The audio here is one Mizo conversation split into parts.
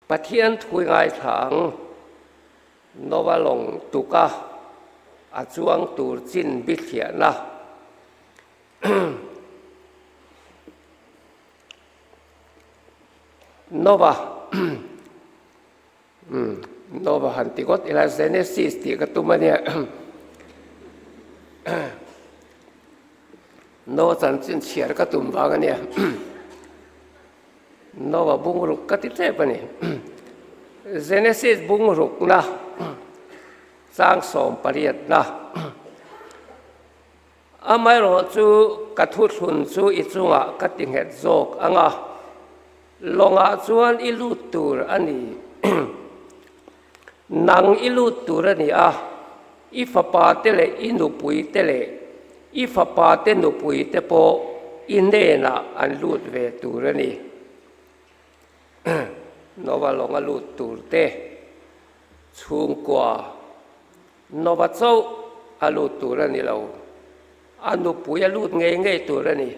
Pathian thui ngaithla ang Nova lawng tuka a chuang tur chin bithliahna. Nova Nova han ti ngawt ila Genesis tih ka tum a nia. Nova chanchin chhiar ka tum vang a nia. Noah bungruk ka ti tep a ni. Genesis bungrukna chang 18na. Amaherawh chu ka thuthlun chu i chungah ka ti nghet zawk ang a, lawngah chuan i lut tur a ni. Nang i lut tur a ni a, i fapa te leh i nupui te leh i fapa te nupui te pawh i hnenah an lut ve tur a ni. Nova lawnga lut tur te chhungkua Nova chauh a lut tur a ni lo, a nupui a lut ngei ngei tur a ni.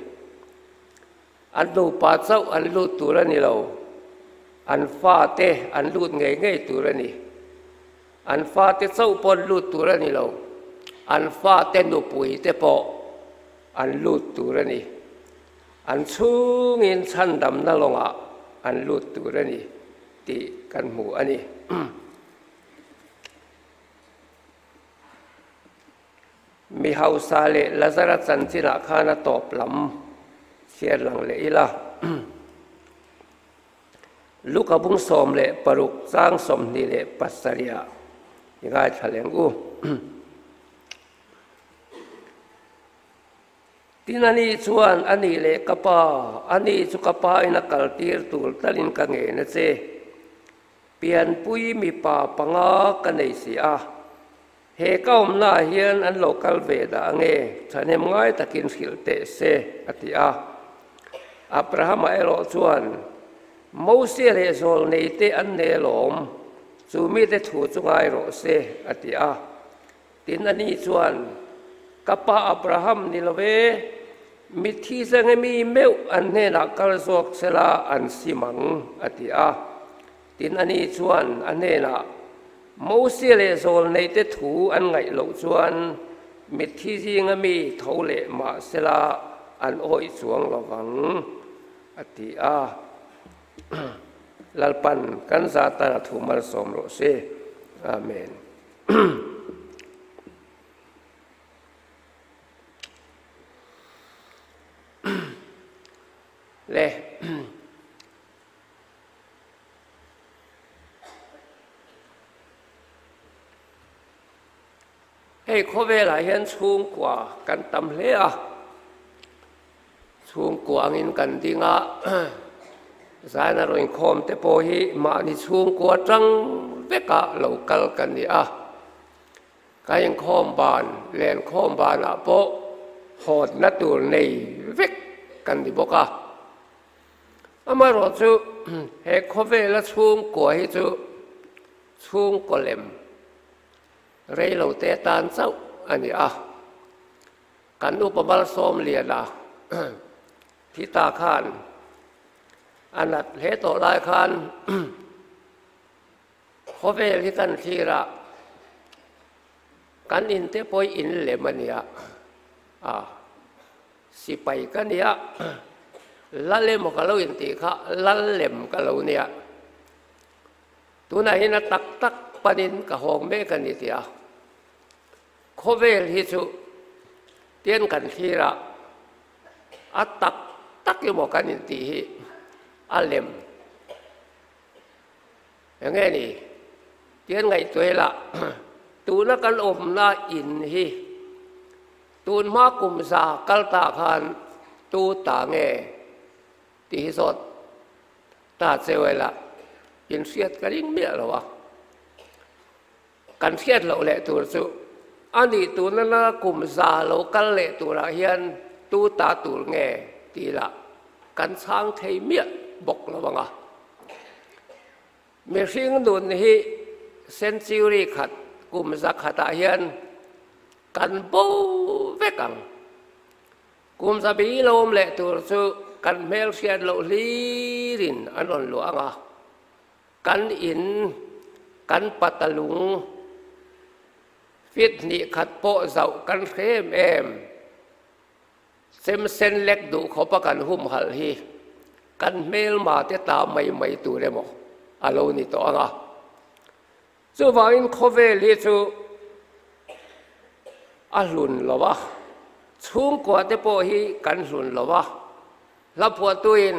An nupa chauh an lut tur a ni lo, an fate an lut ngei ngei tur a ni. An fate chauh pawh an lut tur a ni lo, an fate nupui te pawh an lut tur a ni. An chhungin chhandamna lawngah an lut tur a ni tih kan hmu a ni. Mi hausa leh Lazara chanchinah khan a tawp lam chhiar lang leh ila. Luka bung 16 chang 27 ah i ngaithla leng u. Tin ani chuan, A nih leh ka pa, ani chu ka pa in a kaltir tur talin ka ngen a che. Pianpui mipa panga ka nei si a, he ka awmnaah hian an lo kal ve dah ange, thahnem ngai takin hrilh teh se, a ti a. Abrahama erawh chuan, Mosia leh zawlneite an nei alawm, chu mite thu chu ngai rawh se, a ti a. Tin ani chuan, Ka pa Abraham ni lo e, mitthi zenge mi meuh an hnenah kal zawk sela an sim ang, a ti a. Tin ani chuan a hnenah, Mosia leh zawlneite thu an ngaih loh chuan mitthi zinga mi tho leh mah sela an awih chuang lo vang, a ti a. Lalpan kan zatan a thu malsawm rawh se. Amen. Le Hei khawvelah hian chhungkua kan tam hle a, chhungkua angin kan ding a, Zaina rawn inkhawm te pawh hi mahni chhungkua tang veka lo kal kan ni a, ka inkhawm ban lenkhawm banah pawh hawtna tur nei vek kan ni bawk a. Amaherawhchu he khawvela chhungkua hi chu chhungkaw lem Reilote tan chauh a ni a, kan upa Malsawmliana thi ta khan a nat hle tawh lai khan khawvel hi kan thlir a, kan inte pawh hi in lem a nia, a sipai ka nia, lal emaw ka lo intih kha lal lem ka lo nia. Tunah hian a tak tak panin ka hawng mek a ni tih a, khawvel hi chu tian kan thlir a, a tak tak emaw kan intih hi a lem eng nge ni tian ngaihtuah ila tuna kan awmna in hi tun hma kum za kal ta khan tu ta nge tih hi zawt Ta cheu ela in hriat ka ring miah lo a, kan hriat loh leh tur chu a nih tuna na kum za lo kal leh turah hian tu ta tur nge tih lah kan chhang thei miah bawk lo ang a. Mihring nun hi century khat kum za khatah hian kan bo vek ang. Kum zabi lo awm leh tur chu kan hmelhriat loh hlirin an rawn luah ang a, Kan in, kan patalung fit hnih khat pawh zauh kan hre em em. Chem sen lek duh khawpa kan humhalh hi kan hmelma te ta mai mai tur emaw a lo ni tawh ang a. Chuvangin khawvel hi chu a hlun lo a, chhungkua te pawh hi kan hlun lo a. Hla phuahtuin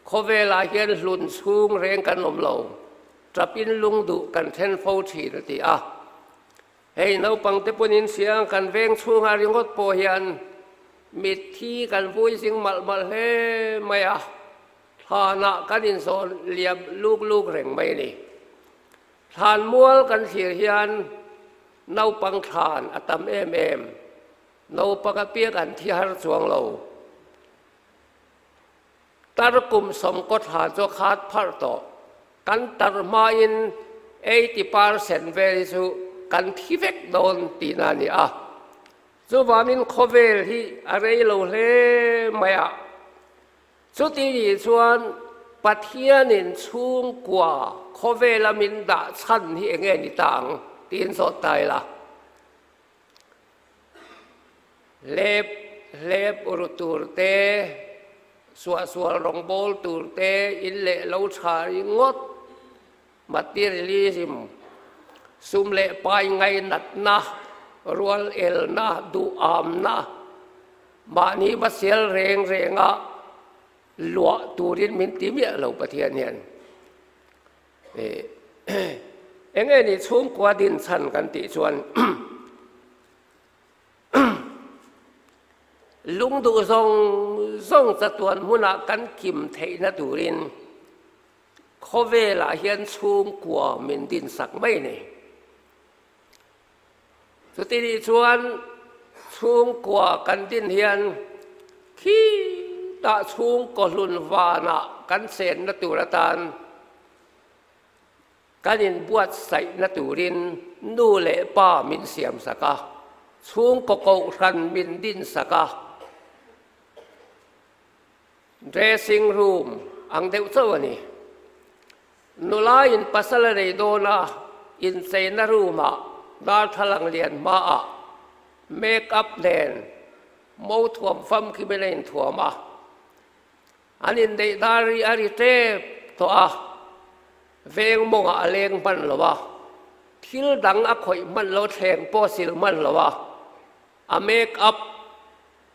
khawvelah hian hlun chhung reng kan awm lo, tapin lung duh kan then fo thin a ti a. Hei naupang te pawhin siang kan veng chhungah ringawt pawh hian mitthi kan vui zing malh malh hle mai a, thlanah kan inzawn liam luk luk reng mai a ni. Thlan mual kan thlir hian naupang thlan a tam em em, naupang apiang an thi har chuang lo. Tar kum sawmkaw thla chu a khat pharh tawh. Kan tar hmain 80% vel hi chu kan thi vek dawn tihna a ni a. Chuvangin khawvel hi a rei lo hle mai a. Chuti nih chuan Pathianin chhungkua khawvela min dah chhan hi eng nge ni ta ang tiin zawt ta ila. Hlep hlep ru tur te, suahsual rawngbâwl tur te, in leh lo ṭha ringawt, materialism, sum leh pai ngainatna, rual elna, duhâmna, mahni va sial reng renga luah turin min ti miah lo Pathian hian. Eng nge ni chhungkua din chhan kan tih chuan lung duh zawng zawng chatuan hmunah kan kim theihna turin khawvelah hian chhungkua min din sak mai a ni. Chuti nih chuan chhungkua kan din hian khitah chhungkaw hlun vanah kan chenna tur atan kan inbuatsaihna turin nu leh pa min siam sak a, chhungkaw kohhran min din sak a, dressing room ang deuh chauh a ni. Nula in pasal a nei dawn a, incheina room ah darthlalang lian hmaah make up nen mo thuam famkhimin a inthuam a, an inneih dar ri a ri tep tawh a, veng mawngah a leng hman lo a, thil dang a khawih hman lo, thleng pawh a sil hman lo a, a make up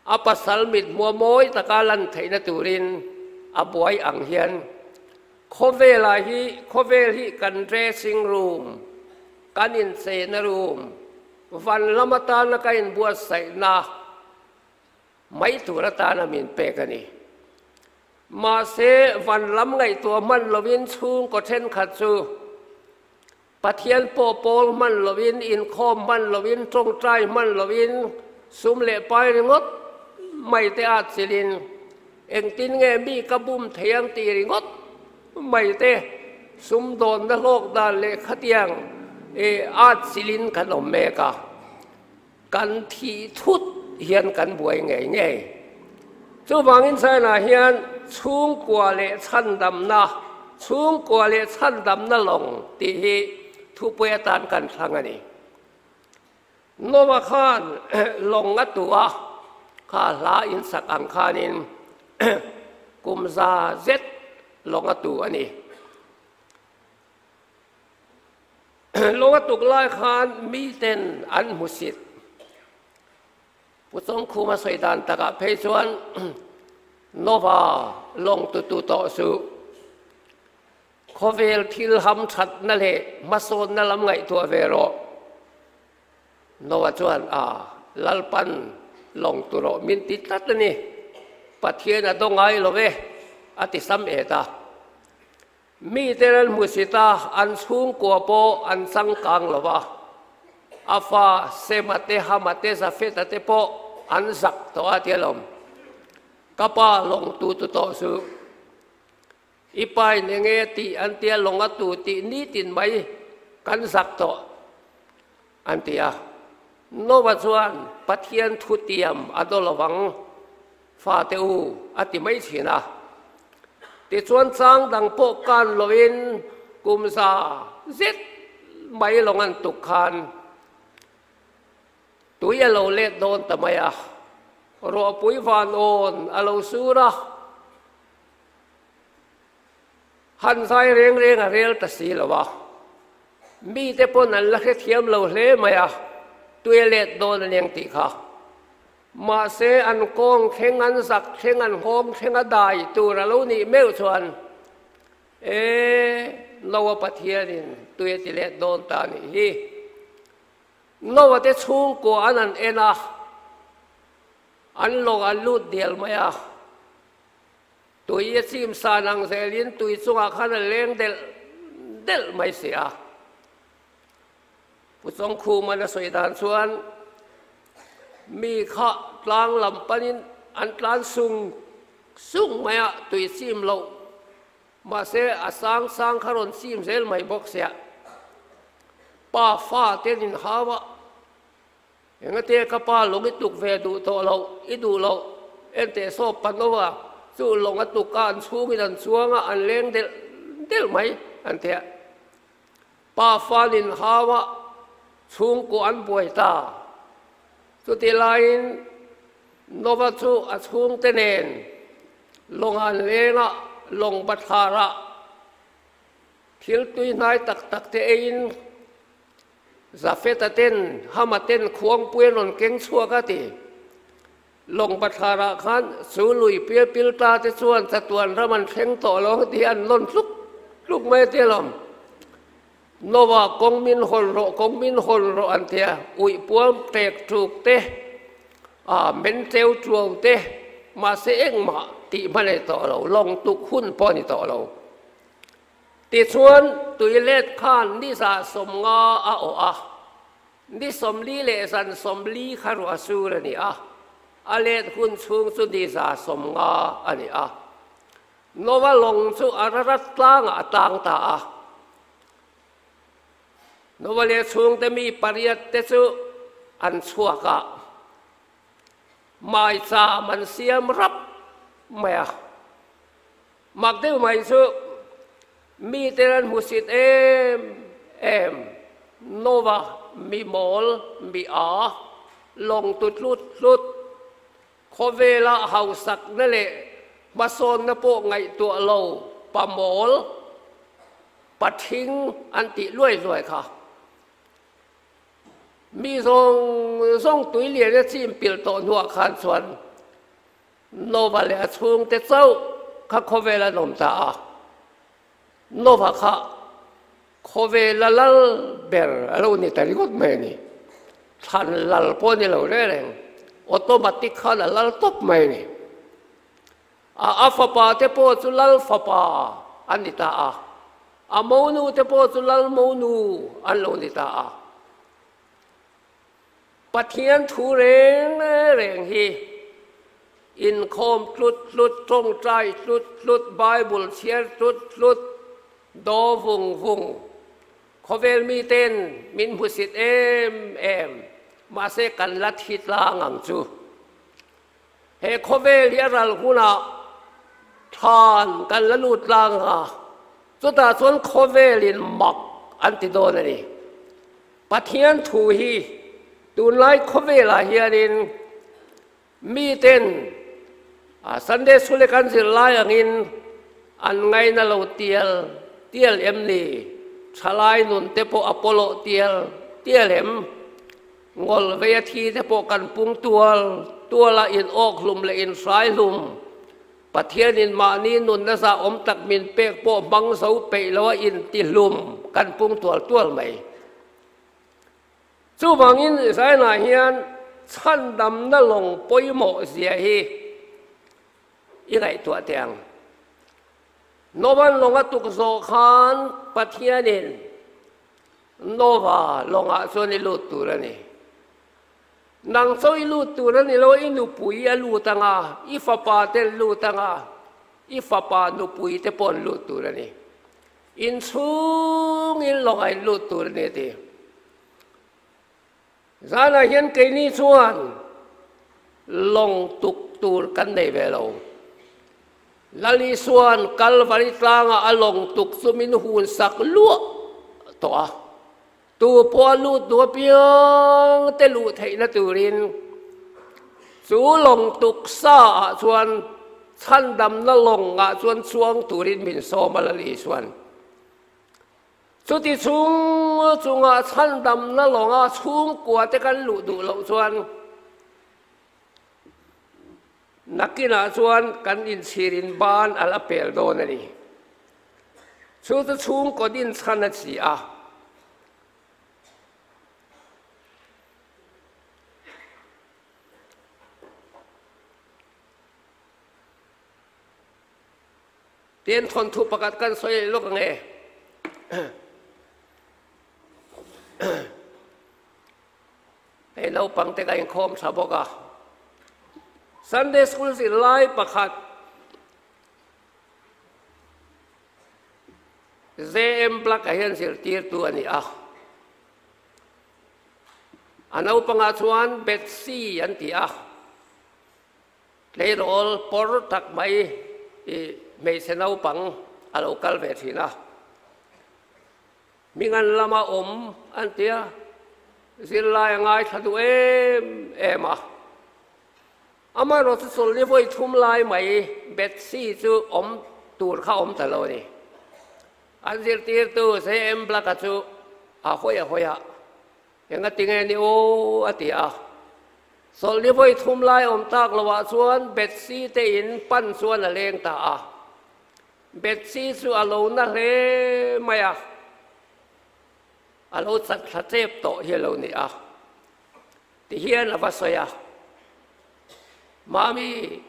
A pasal mithmuh mawi taka lan theihna turin a buai ang hian khawvelah hi khawvel hi kan dressing room, kan incheina room, van lam atana ka inbuatsaihna mai tur atana min pek a ni. Mahse, van lam ngaihtuah hman lovin chhungkaw thenkhat chu Pathian pawh pawl hman lovin, inkhawm hman lovin, tawngtai hman lovin, sum leh pai ringawt mai te at chilhin engtin nge mi ka bum thei ang tih ringawt mai te sumdawnna hlawk dan leh khatiang at chilhin kan awm mek a. Kan thih thut hian kan buai ngei ngei. Chuvangin China hian chhungkua leh chhandamna, chhungkua leh chhandamna lawng tih hi thupui atan kan thlang a ni. Noah khan lawng a tu a, kha hla insak ang khanin kum za zet lawng a tu a ni. Lawng a tuk lai khan miten an hmusit. Pu Chawngkhuma sawi dan takah phei chuan Nova lawng tutu tawh suh. Khawvel thil hamthatna leh hmasawnna lam ngaihtuah ve rawh. Noah chuan, A, Lalpan lawng tu rawh min ti tlat a ni. Pathian a daw ngai lo ve, a ti sam et a. Mite an hmusit a, an chhungkua pawh an changkang lo va. A fa Sema te, Hama te, Jafeta te pawh an zak tawh a tia lawm. Ka pa lawng tu tu tawh suh. I pa in enge tih an tia lawng a tu tih nitin mai kan zak tawh an ti a. Noah chuan Pathian thutiam a daw lovang. Fate u, a ti mai thin a. Tichuan chang dang pawh kan loin kum 100 zet mai lawng an tuk khan tui a lo let dawn ta mai a, ruahpui van awn a lo sur a, han zai reng reng a rel ta si lo a, mite pawn an la hrethiam lo hle mai a, tui a let dawn a nia tih kha. Mahse an kawng thleng, an zak thleng, an nghawng thleng a dai tur a lo nih meuh chuan E, Noa Pathianin tui a ti let dawn ta a nih hi. Noa te chhungkua an an en a, an lawng an lut dial mai a. Tui a chim san ang zelin tui chungah khan a leng delh delh mai si a. Pu Chawngkhuman a sawi dan chuan mi kha tlang lam panin an tlan sung sung mai a, tui chim loh mahse a sang sang kha rawn chim zel mai bawk sia. Pa fa te an inhau a, engate ka pa lawng i tuk ve duh tawh loh, i duh loh enteh sawp pa no a, chu lawng a tuk a an chhungin an chuang a, an leng delh delh mai an ti a. Pa fanin haua chhungkaw an buai ta. Chuti laiin Nova chu a chhungte nen lawng an leng a, lawng bathlarah thil tui hnai tak tak te eiin Jafeta ten Hama ten khuangpui an rawn keng chhuak a ti. Lawng bathlarah khan chu lui pial pil ta te chuan chatuan ram an thleng tawh lo tih an lawn tluk tluk mai a ti alawm. Noah kawng min hawn rawh, kawng min hawn rawh an ti a, uih puam tek tuk te, ah men teu tuau te, mahse engmah tih hma nei tawh lo, lawng tuk hun pawh a ni tawh lo. Tichuan tuilet khan ni 150 a awh a. Ni 40 leh zan 40 kha ruah sur a ni a, a let hun chhung chu ni 150 a ni a. Noa lawng chu Ararat tlangah a tlang ta a. Noa leh chhungte mi pariat te chu an chhuak a, maicham an siam rap mai a. Mak deuh mai chu mite an hmusit em em, Nova mi mawl, mi a, lawng tu tlut tlut, khawvela hausakna leh hmasawnna pawh ngaihtuah lo pa mawl, pa thing an tih luai luai kha. Mi zawng zawng tui lian a chim pilh tawh hnuah khan chuan Nova leh a chhungte chauh kha khawvel an awm ta a. Nova kha khawvela lal ber a lo ni ta ringawt mai a ni. Thlan lal pawh a ni lo reng reng, automatic khan a lal tawp mai a ni. A a fapa te pawh chu lal fapa an ni ta a, a monu te pawh chu lal monu an lo ni ta a. Pathian thu reng reng hi inkhawm tlut tlut, tawngtai tlut tlut, Bible chhiar tlut tlut, daw vung vung, khawvel miten min hmusit em em, mahse kan la thi tlang ang chu. He khawvel hi a ral hunah thlan kan la lut tlang a, chutah chuan khawvelin mak an ti dawn a ni. Pathian thu hi tunlai khawvelah hianin miten Sunday School-e kan zir lai angin an ngaina lo tial tial em ni? Thalai nun te pawh a pawlawh tial tial em? Ngawl vei a thi te pawh kan pung tual tual a, in awk hlum leh in hrai hlum. Pathianin mahni nunna zah awm tak min pek pawh hmang zo peih lo a in ti hlum kan pung tual tual mai. Chuvangin Israel-ah hian chhandamna lawng pawimawh zia hi i ngaihtuah teh ang. Novan lawng a tuk zawh khan Pathianin Nova lawngah chuan i lut tur a ni. Nang chaw i lut tur a ni lo, i nupui a lut ang a, i fapa te an lut ang a, i fapa nupui te pawh an lut tur a ni. Inchhungin lawngah in lut tur a ni a ti. Zanah hian keini chuan lawng tuk tur kan nei ve lo. Lal Isua'n Kalvari tlangah a lawng tuk chu min hun sak luah tawh a, tu pawh a lut duh apiang te luh theihna turin chu lawng tuk sa ah chuan chhandamna lawng ah chuan chuang turin min sawm a Lal Isua'n. Chuti chung chungah chhandamna lawnga chhungkua te kan luh duh loh chuan nakinah chuan kan inchhirin ban a la pel dawn a ni. Chu chu chhungkaw dinchhan a si a. Tin thawnthu pakhat kan sawi leh lawk ang e. Hei naupang te ka inkhawm tha bawk a. Sunday school zirlai pakhat JM Black-a hian zirtirtu a ni a. A naupangah chuan Betsy an ti a. Tleirawl pawr tak mai i hmeichhe naupang a lo kal ve thin a, Mingan lama awm an ti a, zirlai a ngaithla duh em em a. Amaherawhchu chu chawlhni vawi thum lai mai Betsy chu awm tur kha awm ta lo a ni. An zirtirtu JM Black-a chu a hawi a hawi a. Engatinge ni aw? a ti a. Chawlhni vawi thum lai awm tak loah chuan Betsy te in pan chuan a leng ta a. Betsy chu a lo na hle mai a, a lo chat thla tep tawh hi a lo ni a. Tihian a va sawi a, Mami,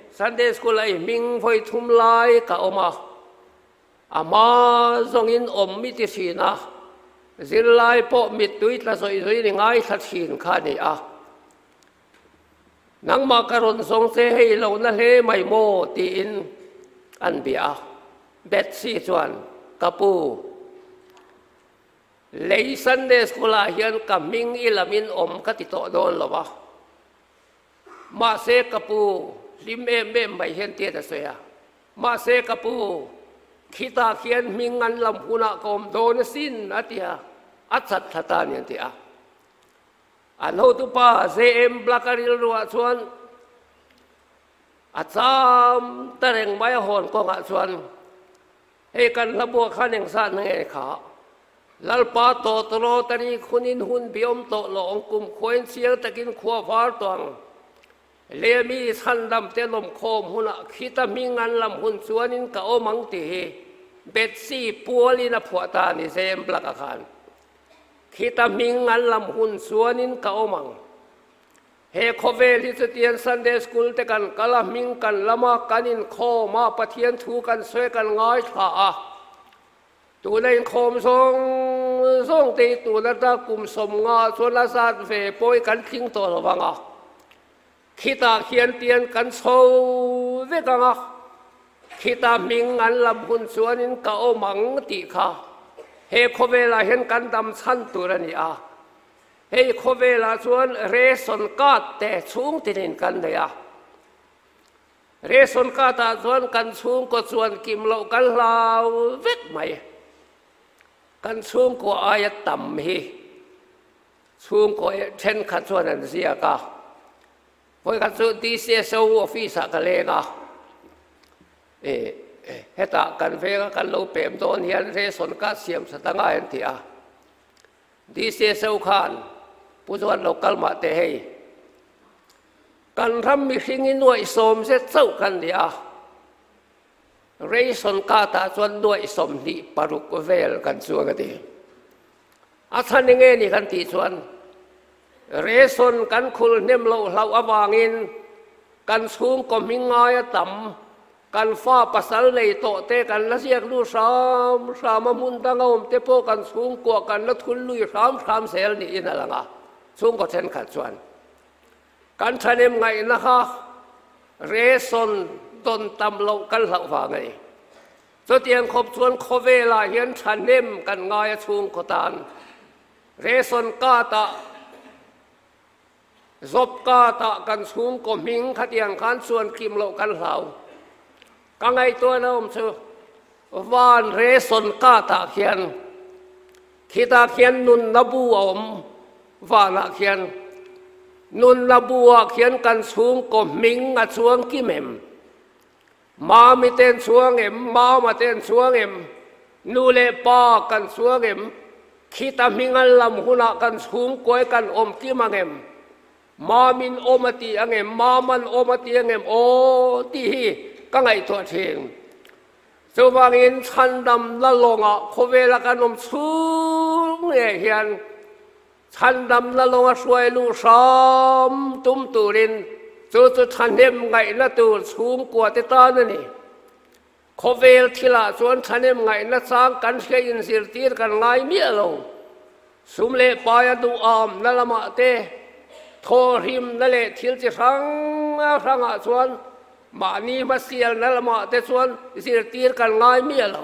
Sunday School ah i hming vawi thum lai ka awm a. A hma zawngin awm mi ti thin a, zirlai pawh mittui tla zawih zawih ni ngaithla thin kha a ni a. Nangmah ka rawn zawng che hei lo na hle mai maw tiin an bia a. Betsy chuan, Ka pu, lei Sunday School ah hian ka hming i lamin awm ka ti tawh dawn lo a. Mahse ka pu, hlim em em mai hian tiat a sawi a. Mahse ka pu, khitah khian hming an lam hunah ka awm dawn asin, a ti a, a chat thla ta a ni an ti a. An hotupa JM Black-a rilruah chuan a cham ta reng mai a hawn kawngah chuan, Hei kan hlabuah khan engzat na nge kha? Lalpa tawtawrawt a rik hunin hun biawm tawh lawng kumkhuain chiang takin khua var tawh ang. Lemi chhandam te lawmkhawm hunah khita hming an lam hun chuanin ka awm ang tih hi Betsy pualin a phuah ta a ni Zem Black-a khan. Khita hming an lam hun chuanin ka awm ang. He khawvel hi chutiang Sunday School te kan kal a, hming kan lam a, kan inkhawm a, Pathian thu kan sawi kan ngaithla a. Tuna inkhawm zawng zawng te hi tun ata kum 50 chuan a zat ve pawh hi kan tling tawh lo vang a. Khitah khian tian kan chho vek ang a, khita hming an lam hun chuanin ka awm ang tih kha he khawvelah hian kan dam chhan tur a ni a. Hei khawvelah chuan ration card te chhung tinin kan nei a. Ration card ah chuan kan chhungkaw chuan kim loh kan hlau vek mai. Kan chhungkaw aia tam hi chhungkaw thenkhat chuan an ziak a. Vawikhat chu DCSO office ah ka leng a, hetah kan venga kan lo pem dawn hian ration card siam that angai an ti a. DCSO khan Pu Zuan lo kal mah teh hei. Kan ram mihring hi nuaih 90 chauh kan ni a, ration card ah chuan nuaih 26 vel kan chuang a ti. A chhan eng nge ni kan tih chuan ration kan khul hnem loh hlauh avangin kan chhungkaw hming ngaia tam kan fa pasal nei tawh te kan la ziak lut hram hram a, hmun danga awm te pawh kan chhungkua kan la thul lui hram hram zel niin a lang a, chhungkaw thenkhat chuan. Kan thahnem ngaihna kha ration dawn tam loh kan hlauh vang a ni. Chutiang khawp chuan khawvelah hian thahnem kan ngai a chhungkaw tan. Ration card ah, job card ah kan chhungkaw hming khatiang khan chuan kim loh kan hlau. Ka ngaihtuahna awm chu van reson katah khian khitah khian nunna bu a awm vanah khian nunna bu ah khian kan chhungkaw hming a chuang kim em? Mami te an chuang em? Mama te an chuang em? Nu leh pa kan chuang em? Khita hming an lam hunah kan chhungkuai kan awm kim ang em? Mamin awm a ti ang em? Maman awm a ti ang em? Aw tih hi ka ngaihtuah thin. Chuvangin chhandamna lawngah khawvela kan awm chhung ngei hian chhandamna lawnga hruai luh hram tum turin chu chu thahnem ngaihna tur chhungkua te tan a ni. Khawvel thilah chuan thahnem ngaihna chang kan hria inzirtir kan ngai miah lo. Sum leh paia duham na lamah te, thawhrimna leh thil chi hrang hrangah chuan mahni hmasialna lamah te chuan zirtir kan ngai miah lo.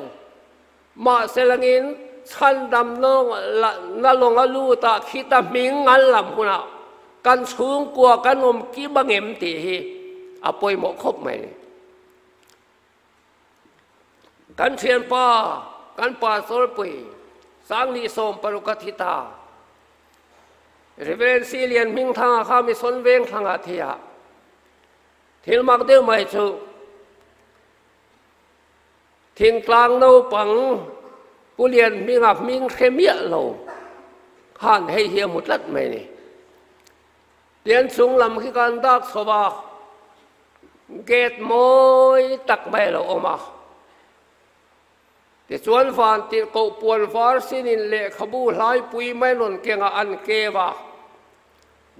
Mahse langin chhandam na lawnga lutah khita hming an lam hunah kan chhungkua kan awm kim angem tih hi a pawimawh khawp mai. Kan thianpa, kan pastor pui Sangli 60 a thi ta. Reverend Si Lian Hmingthanga kha Mission Veng thlangah a thi a. Thil mak deuh mai chu thingtlang naupang Pu Lian Hminga hming hre miah lo khan hei hi a hmu tlat mai ni. Tian chung lam khi kan dak chho a, gate mawi tak mai a lo awm a. Tichuan van tirhkoh puan var sinin lehkhabu hlaipui mai rawn kengah an keu a,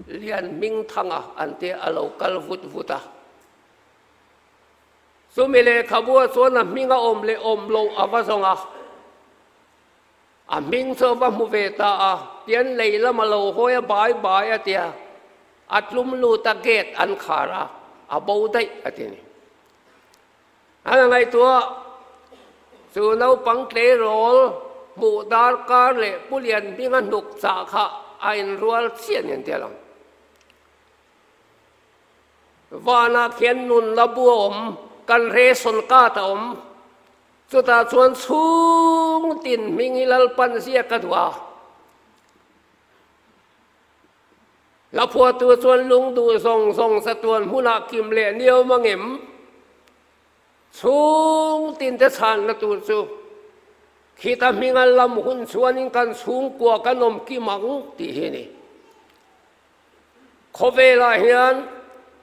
Lian Hmingthanga an tia a lo kal vut vut a. Chumi lehkhabuah chuan a hming a awm leh awm loh a va zawng a. A hming chu a va hmu ve ta a, tian lei lam a lo hawi a bai bai a tia, a tlum lut a gate an khar a, a bo daih a ti ni. An a ngaihtuah chu naupang tleirawl hmuh dar kar leh Pu Lian hminga hnuk chah kha a inrual chiah ni an ti alawm. Vanah khian nunna bu a awm, kan ration card a awm. Chutah chuan chhung tin hming hi Lalpan ziak ka duh a. Hla phuahtu chuan lung duh zawng zawng chatuan hmunah kim leh niau mangem chhung tin te chhanna tur chu khita hminga lam hun chuanin kan chhungkua kan awm kim ang tih hi a ni. Khawvelah hian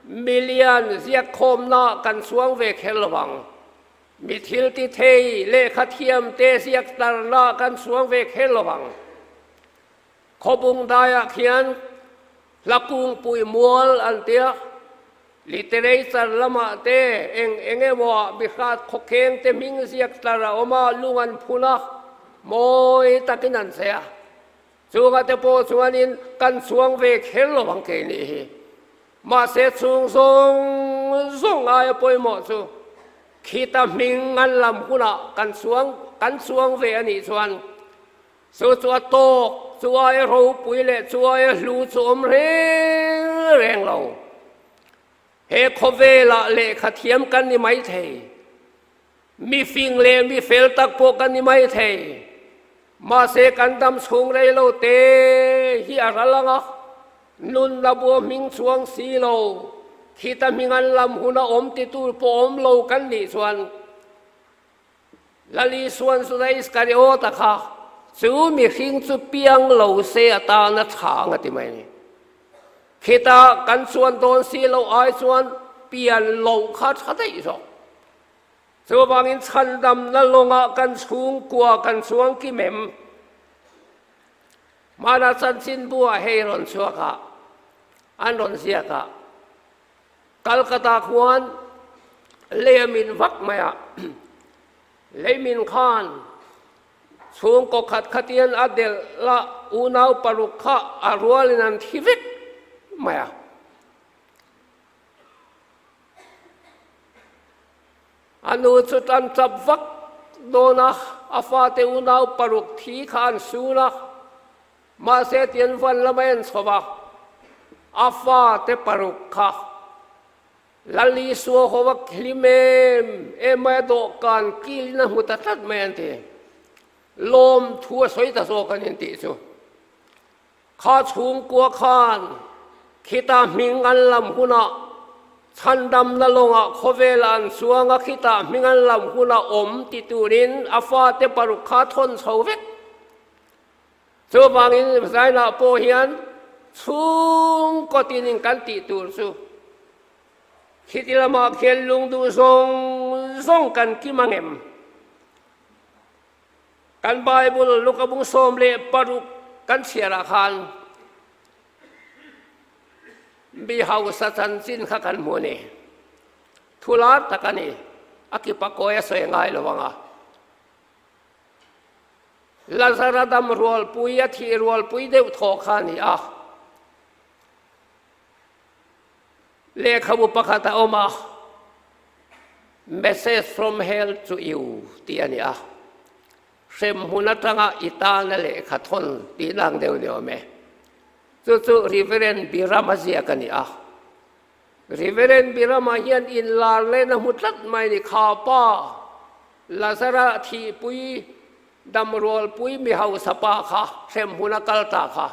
million ziakkhawmna kan chuang ve kher lo ang. Mi thil ti thei lehkha thiam te ziak tarna kan chuang ve kher lo ang. Khawbung daiah khian hla kungpui mual an tia, literature lamah te eng eng emaw ah mihrat khawkheng te hming ziak tar a awm a, lung an phun a, mawi takin an che a. Chunga te pawh chuanin kan chuang ve kher lo ang kei nih hi. Mahse chung zawng zawng aia pawimawh chu khita hming an lam hunah kan chuang kan chuang ve a nih chuan chu chu a tawk, chu aia ropui leh chu aia hlu chu awm reng reng lo. He khawvelah lehkha thiam kan ni maithei. Mi fing leh mi fel tak pawh kan ni maithei. Mahse kan dam chhung rei lo te hi a ral ang a, nunna bua hming chuang si lo, khita hming an lam hun a awm ti tur pawh awm lo kan nih chuan Lali Suan Juda Iskariota kha chu mihring chu piang lo se atana tha ang a ti mai a ni. Khita kan chuan dawn si lo ai chuan pian loh kha tha daih zawk. Chuvangin chhandamna lawngah kan chhungkua kan chuang kim em? Hmana chanchinbu ah hei rawn chhuak a, an rawn ziak a. Calcutta khuan lei a min vak mai a, lei min khan chhungkaw khat khatian a delh la unau paruk kha a rualin an thi vek mai a. A nu chu tan chap vak dawn a, a fate unau paruk thi kha an sun a, mahse tian van lama en chho a, a fate paruk kha. Lal Isua ho a hlim em em mai a, dawhkan kilin a hmu ta tlat mai an ti. Lawm thu a sawi ta zawk a ni an tih chu. Kha chhungkua khan khita hming an lam hunah chhandamna lawngah khawvelah an chuang a, khita hming an lam hunah awm ti turin a fate paruk kha thawn chho vek. Chuvangin Zainah pawh hian chhungkaw tinin kan tih tur chu khiti lamah khian lungduh zawng zawng kan kim angem? Kan Bible Lukabung 16 kan chhiarah khan mi hausa chanchin kha kan hmu a ni. Thu lar tak a ni. A kipa kawi a sawi ngai lo ang a. Lazara dam rualpui a thih rualpui deuh thaw kha a ni a. Lehkhabu pakhat a awm a, Message from Hell to You tih a ni a, hremhmun atanga i tana lehkha thawn tihna ang deuh ni awm e. Chu chu Reverend Birama ziak a ni a. Reverend Birama hian inlar lehna hmu tlat mai ni kha pa Lazara thihpui damrualpui mi hausa pa kha hremhmun a kal ta kha.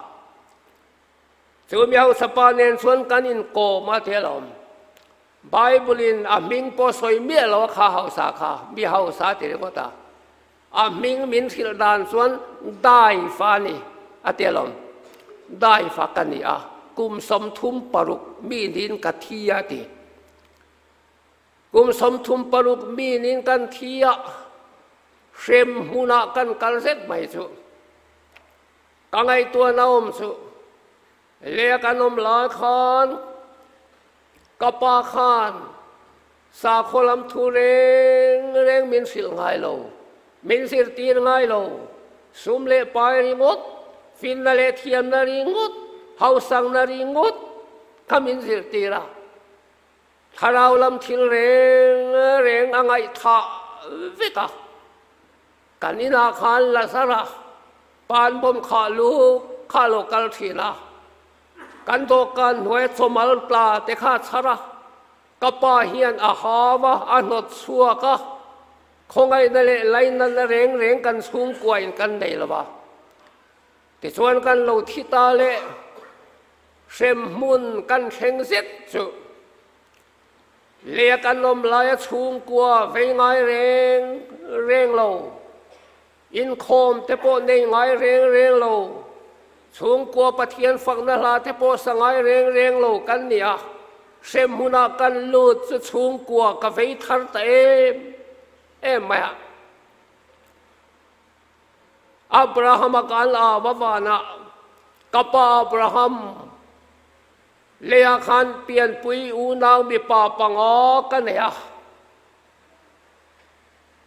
Chu mi hausa pa nen chuan kan inkawm a ti alawm. Bible in a hming pawh sawi miah lo a kha hausa kha, mi hausa a ti ringawt a. A hming min hrilh dan chuan Dai fa a ni a ti alawm. Dai fa ka ni a, kum 36 mi niin ka thi a ti. Kum 36 mi niin kan thi a, hrem hmunah kan kal zet mai chu. Ka ngaihtuahna awm chu leh kan awm lai khan ka pa khan sakhaw lam thu reng reng min hrilh ngai lo, min zirtir ngai lo, sum leh pai ringawt, finna leh thiamna ringawt, hausangna ringawt kha min zirtir a. Thlarau lam thil reng reng a ngaihthah vek a. Kan inah khan Lazara pan bawm khah lu kha a lo kal thin a, kan dawhkan hnuaia chawmal tla te kha a chhar a, ka pa hian a hau a, a hnawt chhuak a, khawngaihna leh lainatna reng reng kan chhungkuain kan nei lo va. Tichuan kan lo thi ta leh hremhmun kan thleng zet chu. Leh kan awm laia chhungkua vei ngai reng reng lo, inkhawm te pawh nei ngai reng reng lo, chhungkua Pathian fakna hla te pawh sa ngai reng reng lo kan ni a, hrem hmunah kan lut chu chhungkua ka vei thar ta em em mai a. Abraham-a kan au avanah, Ka pa Abraham, Leiah khan pianpui unau mipa panga ka nei a,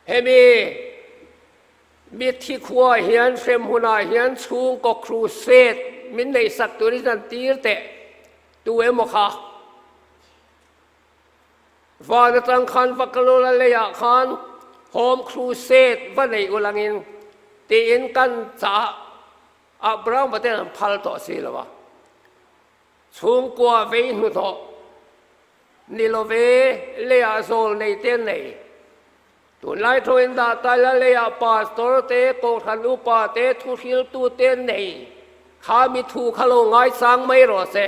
hemi mitthi khuaah hian hremhmunah hian chhungkaw crusade min neihsak turin an tir teh tu emaw kha van atang khan va kal ula leiah khan home crusade va nei ulangin tiin kan chah Abraham paten an phal tawh si lo a. Chhungkua vei hnuhnawh ni love leiah zawl nei te an nei. Tunlai thawin dah taila leiah pastor te, kohhran upa te, thuhriltu te an nei. Kha mi thu kha lo ngaisang mai rawh se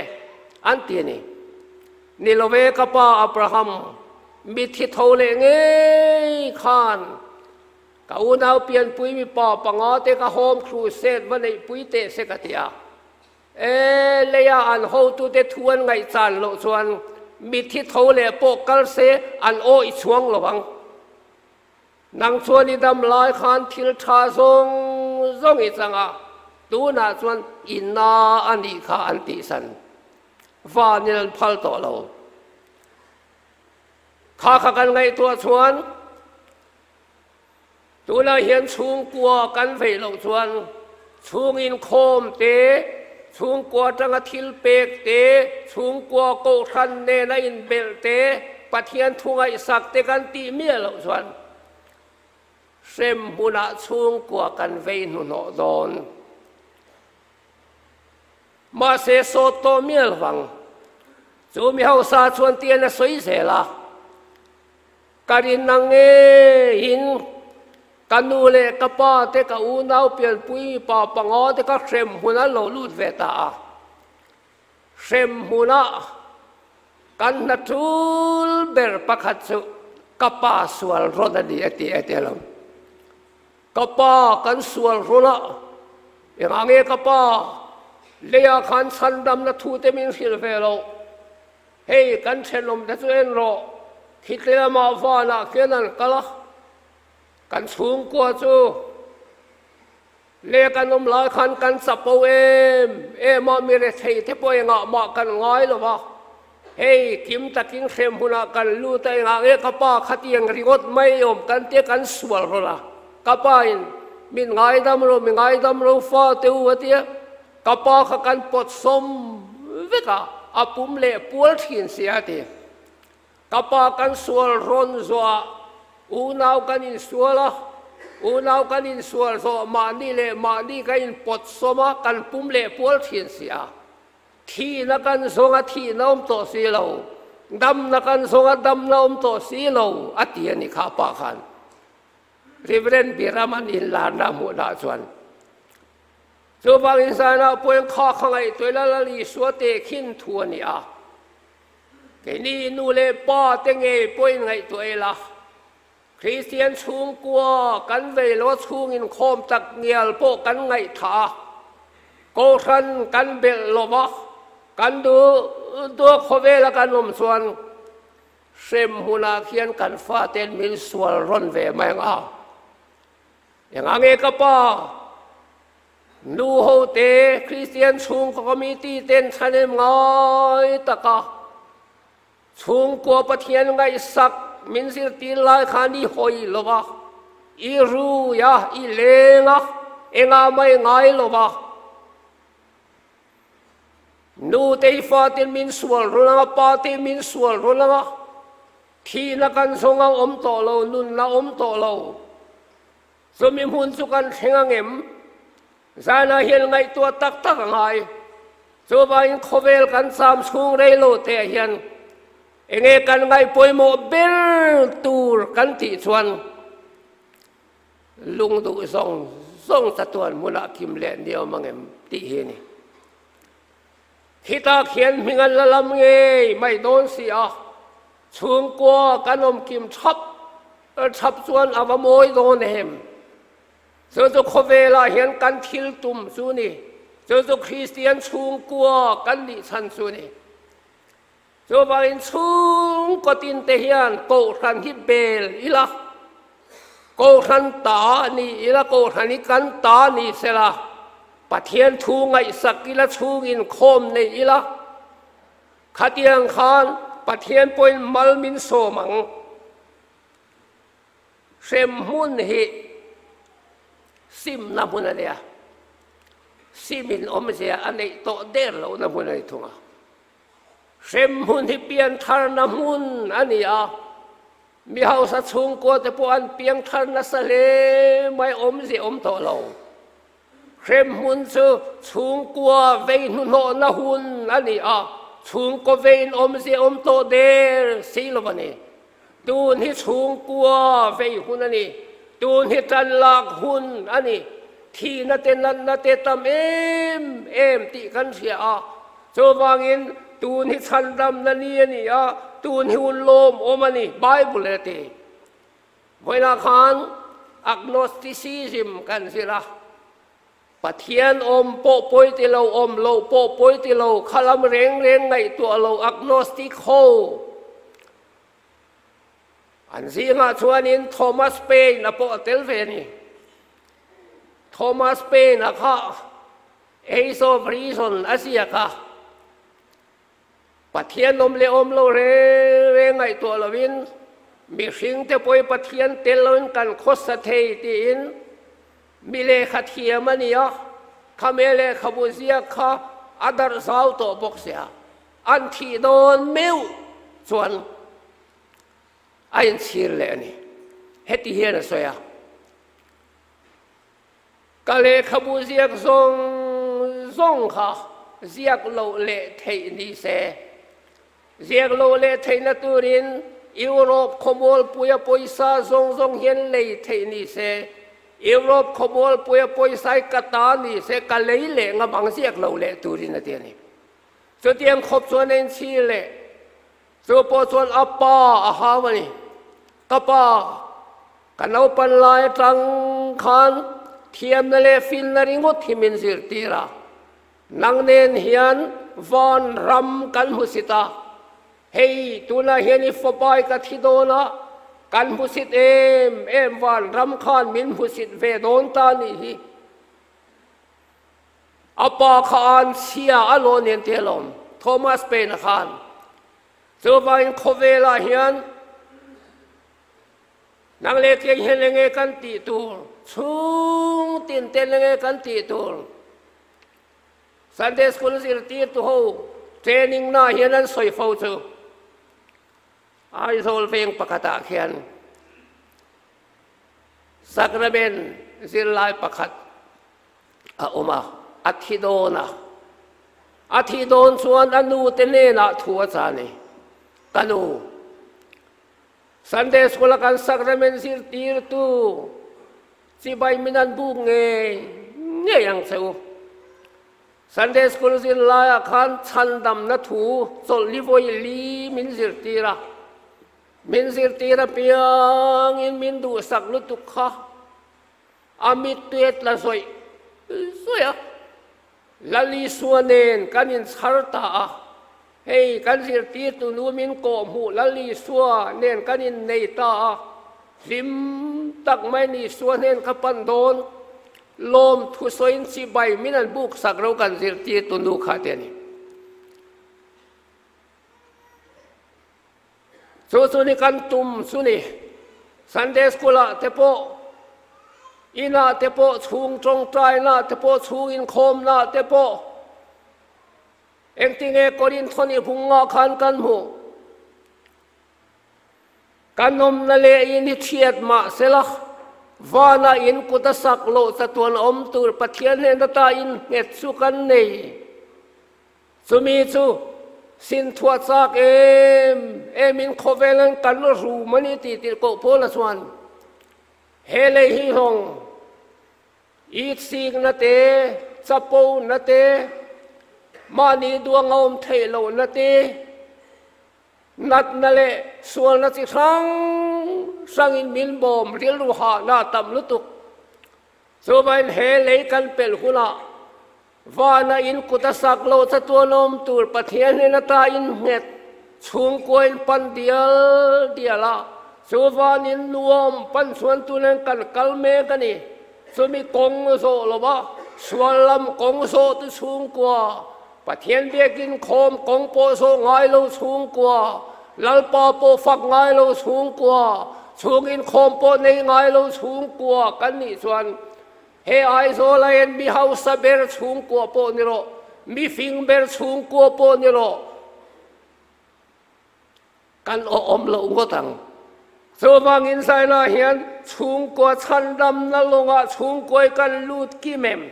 an ti a ni. Ni love ka pa Abraham, mithi tho leh ngei khan Ka unau pianpui mipa panga te ka home crusade va neihpui teh se ka ti a. E, leia an hotute thu an ngaihchan loh chuan mithi tho leh pawh kal se an awih chhuang lo ang. Nang chuan i dam lai khan thil tha zawng zawng i chang a, tunah chuan i na a nih kha an tihsan. Vanin an phal tawh lo. Kha kha kan ngaihtuah chuan Tunah hian chhungkua kan veih loh chuan chhung inkhawm te, chhungkua atanga thil pek te, chhungkua kohhran nena inbelh te, Pathian thu ngaihsak te kan tih miah loh chuan hrem hmunah chhungkua kan vei hnuhnawh dawn. Mahse sawt tawh mial vang. Chu mi hausa chuan tian a sawi zel a, Ka rin ang ngeiin ka nu leh ka pa te, ka unau pianpui mipa panga te ka hrem hmun an lo lut ve ta a. Hrem hmunah kan hna tul ber pakhat chu ka pa sual rawn a ni a ti a ti a lo. Ka pa kan sual rawn a, engah nge ka pa leiah khan chhandamna thu te min hrilh ve loh? Hei kan thenawm te chu en rawh, khitli lamah vanah khian an kal a, kan chhungkua chu leh kan awm lai khan kan chapo em em a, mi rethei te pawh engah mah kan ngai lo va, hei kim takin hrem hunah kan lut a, engah nge ka pa khatiang ringawt mai awm kan tia kan sual rawlh a, ka pa in min ngaidam rawh, mi ngaidam ro fa te u a tia. Ka pa kha kan pawt sawm vek a, a pum leh pual thin si a ti. Ka pa kan sual rawn zawhah unau kan insual a, unau kan insual zawh mahni leh mahni ka inpawt sawm a, kan pum leh pual thin si a. Thihna kan zawng a, thihna awm tawh si lo, damna kan zawng a, damna awm tawh si lo, a ti a ni kha pa khan. Reverend Biraman inlarna a hmuhna chuan. Chuvangin zanah pawhin kha kha ngaihtuah ila Lal Isua tehkhin thu a ni a. Keini nu leh pa te ngei pawhin ngaihtuah ila, Kristian chhungkua kan vei lo chhung inkhawm tak ngial pawh kan ngaihthah a, Kohhran kan belh lo va, kan duh duh khawvela kan awm chuan hrem hmunah khian kan faten min sual rawn ve mai ang a. Engah nge ka pa? Nu ho te Kristian chhungkaw committee ten thahnem ngai taka chhungkua Pathian ngaihsak min zirtir lai khan i hawi lo va, i rui a, i leng a, engah mai ngai lo va. Nu te i faten min sual run ang a, pa te min sual run ang a, Thihna kan zawng a awm tawh lo, nunna a awm tawh lo. Chumi hmun chu kan thleng ang em? Zanah hian ngaihtuah tak tak a ngai. Chuvangin khawvel kan cham chhung rei lo te ah hian enge kan ngaih pawimawh ber tur kan tih chuan lung duh zawng zawng chatuan hmunah kim leh ni awm ang em tih hi a ni. Khitah khian hming an la lam ngei mai dawn si a, chhungkua kan awm kim thap thap chuan a va mawi dawn em? Chu chu khawvelah hian kan thil tum chu ni, chu chu Kristian chhungkua kan nih chhan chu ni. Chuvangin chhungkaw tin te hian Kohhran hi bel ila, Kohhran ta ni ila, Kohhran hi kan ta ni sela, Pathian thu ngaihsak ila, chhungin khawm nei ila, khatiang khan Pathian pawhin mal min sawm ang. Hrem hmun hi simna hmun a nia, simin awmzia a neih tawh der lohna hmun a ni thung a. Hrem hmun hi piantharna hmun a ni a, mi hausa chhungkua te pawh an piangthar nasa hle mai, awmzia awm tawh lo. Hrem hmun chu chhungkua vei hnuhnawhna hun a ni a, chhungkaw veiin awmzia awm tawh der si lo a ni. Tun hi chhungkua vei hun a ni, tun hi tan lak hun a ni. Thihna te natna te tam em em tih kan hria a, chuvangin tun hi chhandamna ni a ni a, tun hi hun lawmawm a ni, Bible a ti. Vawiinah khan Agnosticism kan zir a, Pathian awm pawh pawi ti lo, awm loh pawh pawi ti lo, khalam reng reng ngaihtuah lo agnostic ho an zingah chuanin Thomas Paine a pawh a tel ve a ni. Thomas Paine a kha Age of Reason a ziak a, Pathian awm leh awm lo reng reng ngaihtuah lovin mihring te pawhin Pathian tel loin kan khawsa thei tiin mi lehkha thiam a ni a, khame lehkhabu ziak kha a darh zau tawh bawk sia, an thih dawn meuh chuan a inchhir leh a ni. Heti hian a sawi a, Ka lehkhabu ziak zawng zawng kha ziak loh leh theih ni se. Ziak lo leh theihna turin Europe khawmualpuia pawisa zawng zawng hian lei theih ni se, Europe khawmualpuia pawisa hi ka ta ni se, ka lei leh ngam ang ziak lo leh turin a ti a ni. Chutiang khawp chuan a inchhir leh chu pawh chuan a pa a hau a ni. Ka pa, ka naupan lai atang khan thiamna leh finna ringawt hi min zirtir a. Nang nen hian van ram kan hmusit a, hei tunah hian i fawpai ka thi dawn a, kan hmusit em em van ram khan min hmusit ve dawn ta nih hi. A pa kha an chhia a law nen te alawm, Thomas Paine-a khan. Chuvangin khawvelah hian nang leh kei hian enge kan tih tur, chhung tin ten enge kan tih tur. Sunday School zirtirtu ho training na hian an sawi fo chu Aizawl veng pakhatah khian Sacrament zirlai pakhat a awm a, a thi dawn a. A thih dawn chuan a nu te hnenah thu a cha ni, Ka nu, Sunday School a kan Sacrament zirtirtu Chibai min an buk ngei ngei ang che u. Sunday School zir laiah khan chhandamna thu chawlh li vawi li min zirtir a. Min zirtir apiangin min duhsak lutuk kha a mittui tla zawih zawih a. Lalisua nen kan inchhar ta a, hei kan zirtirtu nu min kawhhmuh Lalisua nen kan innei ta a, hlim tak mai Nisua hnen ka pan dawn, lawm thusawiin chibai min an buk sak ro kan zirtirtu nu kha te a ni. Chu chu ni kan tum chu ni. Sunday School ah te pawh, inah te pawh, chhung tawngtaina te pawh, chhung inkhawmna te pawh, engtinge Korinthoni bungah khan kan hmuh? Kan awmna leh in hi thiat mah sela, vana in kut a sak loh chatuan awm tur Pathian hnen ata innghet chu kan nei. Chumi chu sinthuah chak em emin khawvel an kan rum a ni tih tirh koh Paula chuan he lei hi hlawng itsikna te, chapona te, mahni duang a awm theih lohna te, natna leh sualna chi hrang hrangin min bawm rilru hahna a tam lutuk. Chuvangin he lei kan pelh hunah Vana in kut a sak loh chatuan awm tur Pathian hnen ata in nghet chhungkua in pan dial dial a, chu van in nuam pan chuan tunen kan kal mek a ni. Chumi kawng zawh lo va, sual lam kawng zawh tu chhungkua, Pathian biakin khawm kawng pawh zawh ngai lo chhungkua, Lalpa pawh fak ngai lo chhungkua, chhung inkhawm pawh nei ngai lo chhungkua kan nih chuan He Aizawl a en mi hausa ber chhungkua pawh ni rawh, mi fing ber chhungkua pawh ni rawh, kan awm loh ngawt ang. Chuvangin Zaila hian chhungkua chhandamna lawngah chhungkuai kan lut kim em?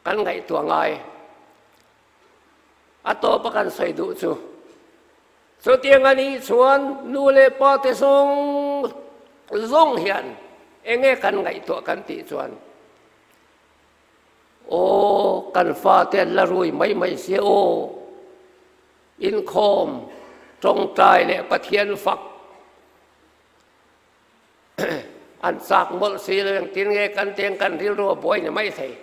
Kan ngaihtuah ngai. A tawpa kan sawi duh chu. Chutiang a nih chuan nu leh pa te zawng zawng hian eng nge kan ngaihtuah kan tih chuan aw kan fate an la rui mai mai sia aw inkhawm tawngtai leh Pathian fak an chak mawlh si lo engtin nge kan teng kan rilru a buai ni mai thei.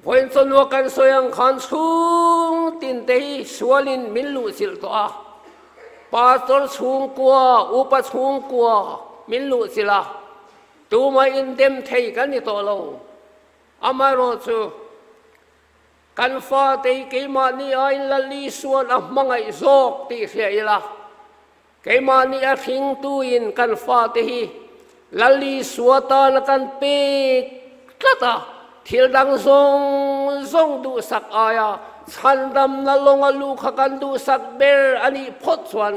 Vawiin chawlua kan sawi ang khan chhung tin te hi sualin min luhchilh tawh a, pastor chhungkua, upa chhungkua min luhchilh a, tumah indem thei kan ni tawh lo. Amaherawhchu, kan fate hi keimahni aiin Lal Isua'n a hmangaih zawk tih hria ila, Keimahni a hringtuin kan fate hi Lal Isua tana kan pek tlat a, thil dang zawng zawng duhsak aia chhandamna lawnga lu kha kan duhsak ber a nih phawt chuan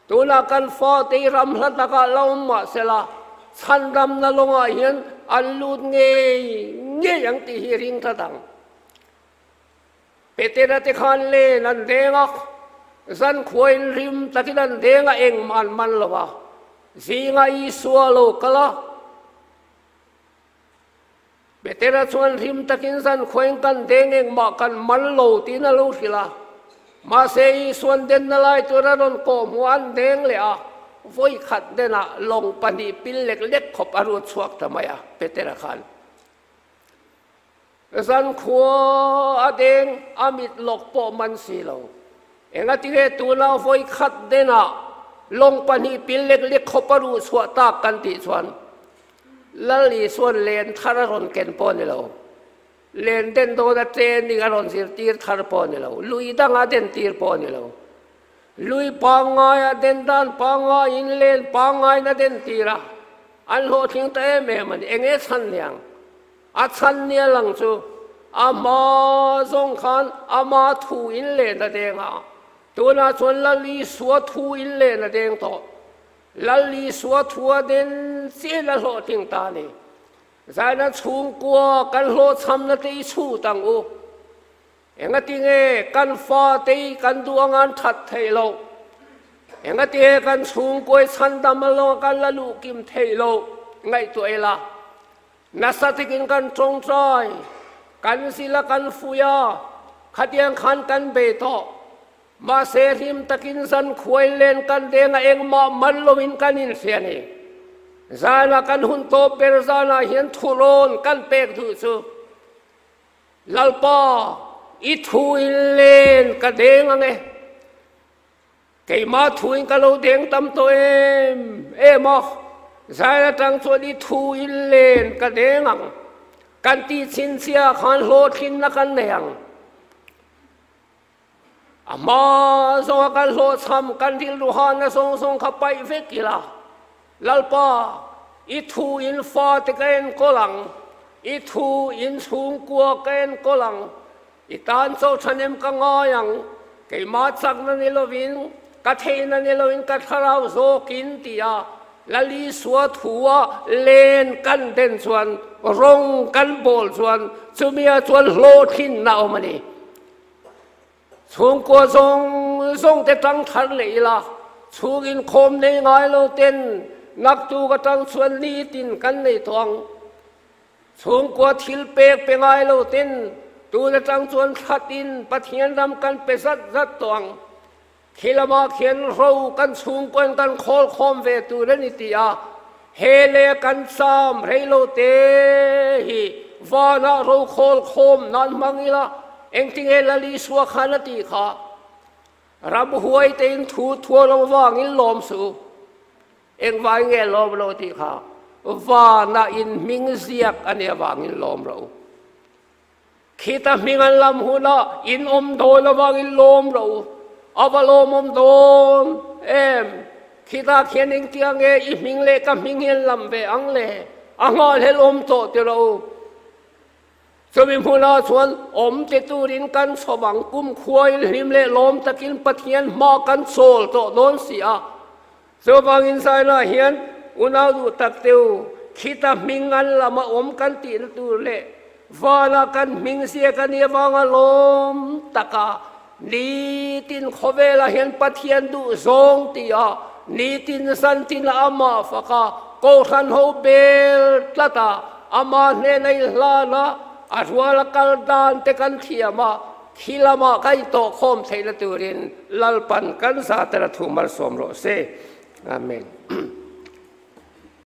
tunah kan fate hi ram hla takah la awm mah sela chhandamna lawngah hian an lut ngei ngei ang tih hi ring tlat ang. Petera te khan len an deng a, zankhua in rim takin an deng a, engmah an man lo a. Zinga Isua lo kal a. Petera chuan rim takin zankhua in kan deng engmah kan man lo tiin a lo hrilh a. Mahse Isuan denna lai tur a rawn kawh hmuh a an deng leh a, vawi khat denah lawng pahnih pil lek lek khawp a rut chhuak ta mai a, Petera khan. Zankhua a deng a mit lawk pawh man si lo. Engatinge tuna vawi khat denah lawng pahnih pil lek lek khawp a ruh chhuah tak kan tih chuan Lal Isuan len thar a rawn ken pawh a ni lo. Len den dawn a training a rawn zirtir thar pawh a ni lo. Lui danga den tir pawh a ni lo. Lui pangngaia den dan pangngaiin len pangngaiin a den tir a, an hlawhtling ta em em a ni. Enge chhan niang? A chhan nia lang chu a hma zawng khan ama thu in len a deng a, tunah chuan Lal Isua thu in len a deng tawh. Lal Isua thu a den chian a hlawhtling ta a ni. Zaina chhungkua kan hlawhchhamna te i chhut ang u. Engatinge kan fate i kan duh anga an that theih loh? Engatinge kan chhungkua i chhandam alawng kan la luh kim theih loh? Ngaihtuah ila. Nasa takin kan tawngtai, kan zil a, kan fuih a, khatiang khan kan bei tawh. Mahse hlim takin zan khuai len kan deng a, engmah man loin kan inhria a ni. Zana kan hun tawp ber zanah hian thurawn kan pek duh chu, Lalpa, i thu in len ka deng ang e. Keimah thuin ka lo deng tam tawh em em a, zai atang chuan i thu in len ka deng ang, kan tih chhinchhiah khan hlawhtlinna kan nei ang. A hma zawnga kan hlawhchham kan rilru hana zawng zawng kha paih vek ila, Lalpa, i thu in fate ka enkawl ang, i thu in chhungkua ka enkawl ang, I tan chaw thahnem ka ngai ang, keimah chakna ni lovin, ka theihna ni lovin ka thlarau zawkin tia Lal Isua thua len kan den chuan, rawng kan bawl chuan chumia chuan hlawhtlinna a awm a ni. Chhungkua zawng zawng te tang thar leh ila, chhung inkhawm nei ngai lo ten naktuk atang chuan nitin kan nei tawh ang. Chhungkua thil pek pe ngai lo ten tun atang chuan thlat in Pathian ram kan pe zat zat tawh ang. Khi lamah khian ro kan chhungkuain kan khawl khawm ve tur a ni ti a, he le kan cham rei lo te hi vanah ro khawl khawm nan hmang ila engtinge Lal Isua khan a tih kha? Ramhuai tein thu thual lo vangin lawm suh. Engvai nge lawm lo tih kha vana in hming ziak a nih avangin lawm ro. Khita hming an lam hunah in awm dawn avangin lawm ro. A va lawmawm dawn em? Khita khian engtia nge i hming leh ka hming hi an lam ve ang le? A nghahhlelh awm tawh ti ro. Chumi hmunah chuan awm ti turin kan chhawm ang, kumkhuain hlim leh lawm takin Pathian hma kan chawl tawh dawn si a. Chuvangin Zaina hian unau duh tak te u, khita hming an lama awm kan tihna tur leh vana kan hming ziak a nih avanga lawm taka nitin khawvelah hian Pathian duh zawng tia nitin zantin amah faka Kohhran ho bel tlat a, amah hnena i hlan a, a ruala kal dan te kan thiam a, khi lamah ka intawh khawm theihna turin Lalpan kan zatera thu malsawm rawh se. Amen.